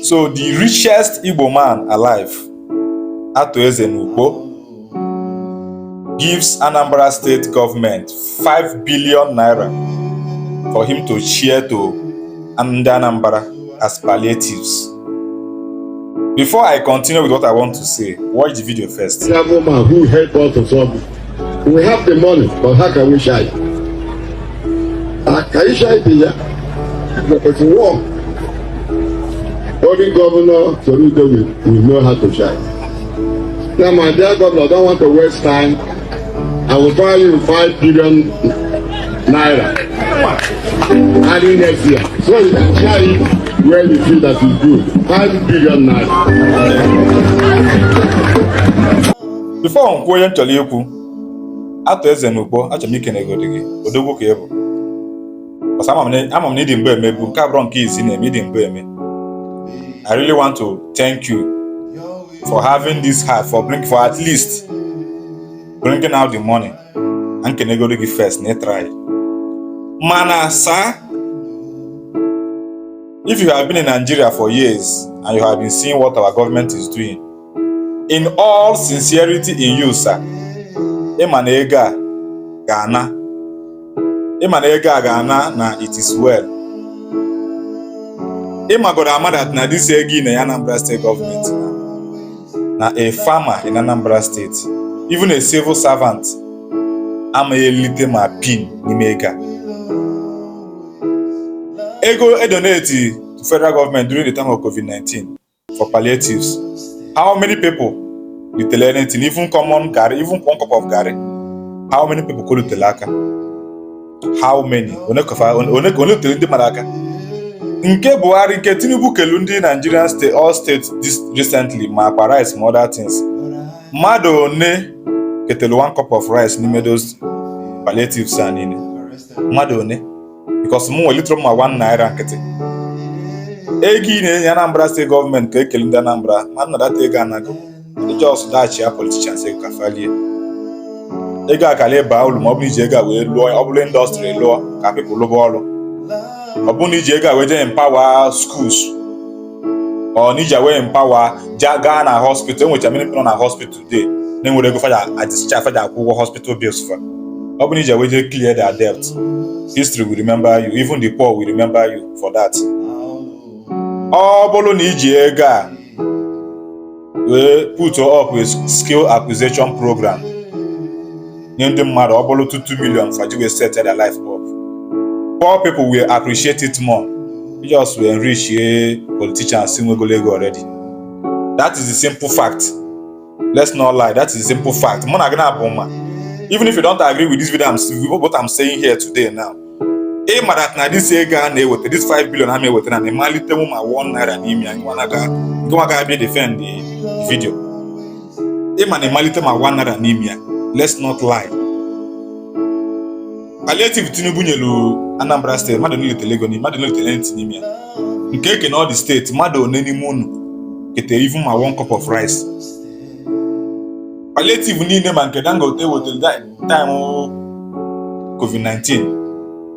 So the richest Igbo man alive, Arthur Eze n'Ukpo, gives Anambra State government 5 billion naira for him to share to ndị Anambra as palliatives. Before I continue with what I want to say, watch the video first. Travel man who help us to solve it. We have the money, but how can we share it? Can you share it here? It's war. Only Governor Soludo will know how to share it. Now, my dear governor, I don't want to waste time. I will buy you ₦5 billion early next year. So you can share it where you feel that is good. ₦5 billion. Before m kwuo ihe m chọrọ ikwu, Arthur Eze n'Ukpo, achọrọ m ikenegodi gị, odogwu ka ị bụ. Because ama m na ịdị mbụ emebu, nke abụrụ nke izi na-eme, ịdị mbụ eme. I really want to thank you for having this heart, for at least bringing out the money. Na nkenegodi gị first na try. Mana sir, if you have been in Nigeria for years and you have been seeing what our government is doing, in all sincerity in you, sir, ịma na ego a ga-ana, ịma na ego a ga-ana na it is well. Ịmagoro ama that na this ego ị na Anambra State government na a farmer in Anambra State, even a civil servant, amaghị elite ma pin n'ime ego a. Ego e donate to federal government during the time of COVID-19 for palliatives, how many people ritere anything? Even common garri, even one cup of garri, how many people ka o rutere aka? How many? One ka one one rutere ndị mmadụ aka? Nke Buhari, nke Tinubu kelu ndị Nigerian state, all states this recently, ma akpa rice ma other things, mmadụ one ketelu one cup of rice n'ime those palliatives a niile? Mmadụ one? Because mụ nwere little ma ₦1 nkịtị. Ego ị na-enye Anambra State gọọmenti ka ekele ndị Anambra ma nna data, ego anago ndị jos dachi ya politicians ego ka falie ego a kara ịba uru. Ma ọ bụrụ iji ego a wee lụọ, ọ bụrụ industry lụọ ka people lụba ọrụ, ọ bụrụ na iji ego a wee jee empower schools, ọ na iji wee empower ja gaa na hospital, enwecha many people nọ na hospital today na-enwere ego faja adischarge, faja akwụ ụgwọ hospital bills fa. Ọ bụrụ na iji wee jee clear their debt, history will remember you, even the poor will remember you for that. Ọ bụrụ na iji ego a wee put up a skill acquisition program nye ndị mmadụ, ọ bụrụ 2 million faji wee set their life up, poor people will appreciate it more. You just will enrich ye politicians nwegolo ego already. That is the simple fact. Let's not lie, that is the simple fact. Mụ na gị na-abụ mma, even if you don't agree with this video, with what I'm saying here today now, ị ma that na this ego a na-eweta, this 5 billion a na-eweta, na ịmalitenwu ma ₦1 n'ime ya. Nke nwa ga-abịa defend the video, ị ma na ịmalite ma ₦1 n'ime ya. Let's not lie. Palliative Tinubu nyelu Anambra State, mmadụ niile ego n'ime, mmadụ niile anything n'ime ya. Nke eke na all the state, mmadụ one n'ime unu kete even ma one cup of rice? Palliative niile, ma nke Dangote wetere time COVID-19,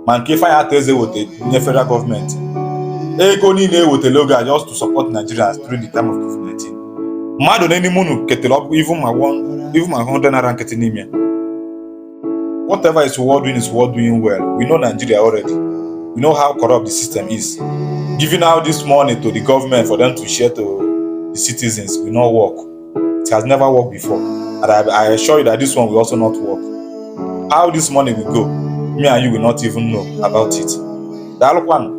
ma nke Ifeanyi Arthur Eze wete nye federal gọọmenti, ego niile ewetara oge a just to support Nigerians during the time of COVID-19, mmadụ one n'ime unu ketere ọ bụ even ma one, even ma ₦100 nkịtị n'ime ya? Whatever is worth doing is worth doing well. We know Nigeria already. We know how corrupt the system is. Giving out this money to the government for them to share to the citizens will not work. It has never worked before. And I assure you that this one will also not work. How this money will go, me and you will not even know about it. Daalụkwanụ.